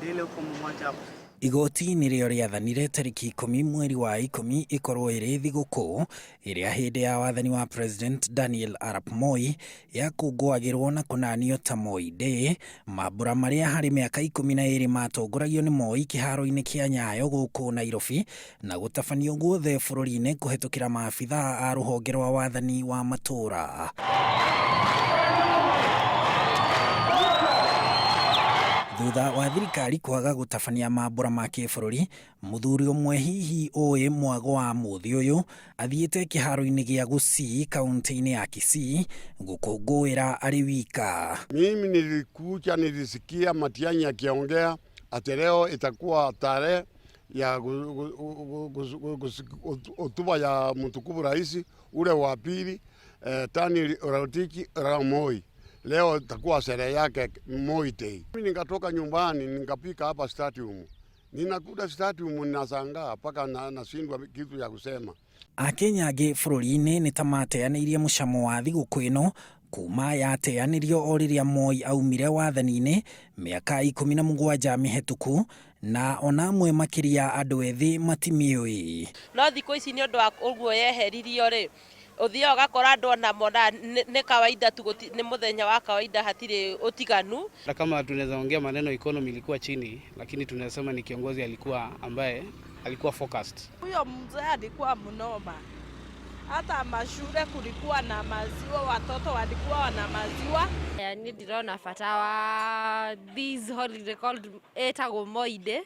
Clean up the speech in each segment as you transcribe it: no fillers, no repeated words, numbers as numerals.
Ndĩle uko mmoja. Igoti nĩrĩo rĩathanire tarĩki 10 mweri wa 10 ĩkorwo ĩrĩ thigũkũ ĩrĩa hĩndĩ ya wathani wa President Daniel Arap Moi yakũngũagĩrwo na kũnanio ta Moi Day, mambũra marĩa harĩ mĩaka 12 matongoragio nĩ Moi kĩharo-inĩ kĩa Nyayo gũkũ Nairobi na gũtabanio guothe bũrũri-inĩ kũhetũkĩra maabithaa a rũhonge rwa wathani wa matũũra. Thutha wa thirikari kwaga gũtabania mambũra ma kĩbũrũri, mũthuri ũmwe hihi ũĩ mwago wa mũthĩ ũyũ athiĩte kĩharo-inĩ gĩa Gusii kaunti-inĩ ya Kisii gũkũngũĩra arĩ wika. Mimi nilikuja nilisikia Matiang'i akiongea ati leo itakuwa tarehe ya hotuba ya mtukufu rais ule wa pili Daniel Toroitich arap Moi. Leo itakuwa sherehe yake Moi Day. Mimi nikatoka nyumbani nikafika hapa stadium. Ninakuta stadium ninashangaa mpaka nashindwa kitu ya kusema. Akenya angĩ bũrũri-inĩ nĩ ta mateanĩirie mũcamo wa thigũkũ ĩno kuma yateanĩrio o rĩrĩa Moi aumire wathani-inĩ mĩaka 17 mĩhetũku na ona amwe makĩria andũ ethĩ matimĩũĩ. No thikũ ici nĩ ũndũ wa ũguo yeheririo rĩ, ũthiaga ũgakora andũ ona mona nĩ kawaida tu, nĩ mũthenya wa kawaida, hatirĩ ũtiganu. Hata kama tunaweza ongea maneno economy ilikuwa chini, lakini tunasema ni kiongozi alikuwa ambaye alikuwa focused. Huyo mzee alikuwa mnoma. Hata mashule kulikuwa na maziwa, watoto walikuwa wana maziwa. Niĩ ndirona bata wa this holiday called ĩtagwo Moi Day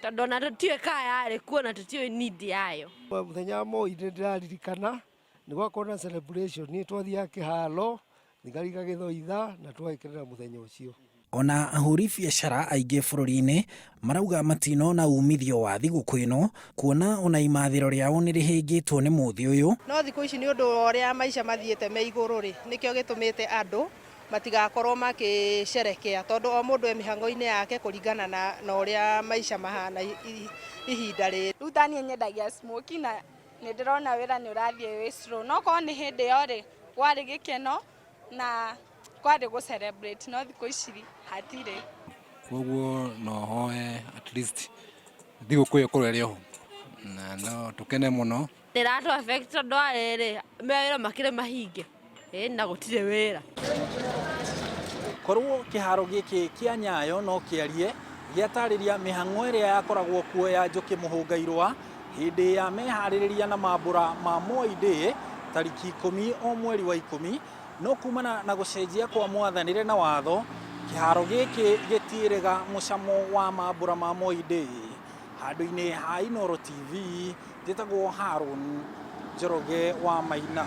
tondũ ona tũtiũĩ kana yarĩ kuo na tũtiũĩ need yayo. Mũthenya wa Moi Day ndĩraririkana nĩ gwakorwo na celebration, twathiaga kĩharo, thigari igagĩthoitha na tũgagĩkenera mũthenya ũcio. Ona ahũri biacara aingĩ bũrũri-inĩ marauga matinona umithio wa thigũkũ ĩno kuona ona imathĩro rĩao nĩ rĩhĩngĩtwo nĩ mũthĩ ũyũ. No thikũ ici nĩ ũndũ wa ũrĩa maica mathiĩte me igũrũ rĩ, nĩkĩo gĩtũmĩte andũ matigakorwo makĩcerekea tondũ o mũndũ e mĩhang'o-inĩ yake kũringana na ũrĩa maica mahana ihinda rĩrĩ. Rĩu ta niĩ nyendagia smokie na nĩ ndĩrona wĩra nĩ ũrathiĩ wĩ slow, no korwo nĩ hĩndĩ ĩyo rĩ, kwarĩ gĩkeno na kwarĩ gũ celebrate, no thikũ ici hatirĩ. Koguo no hoe at least thigũkũ ĩyo ĩkorwo ĩrĩ oho na no tũkene mũno. Ĩratũ affect tondũ wa rĩrĩ, mawĩra makĩrĩ mahinge na gũtirĩ wĩra. Korwo kĩharo gĩkĩ kĩa Nyayo no kĩarie gĩatarĩria mĩhang'o ĩrĩa yakoragwo kuo ya Njũkĩ Mũhũnga Irũa hĩndĩ ya meharĩrĩria na mambũra ma Moi Day tarĩki 10 o mweri wa 10, no kumana na gũcenjia kwa mwathanĩre na watho kĩharo gĩkĩ gĩtiĩrĩga mũcamo wa mambũra ma Moi Day. Handũ-inĩ ha Inooro TV, njĩtagwo Harun Njoroge wa Maina.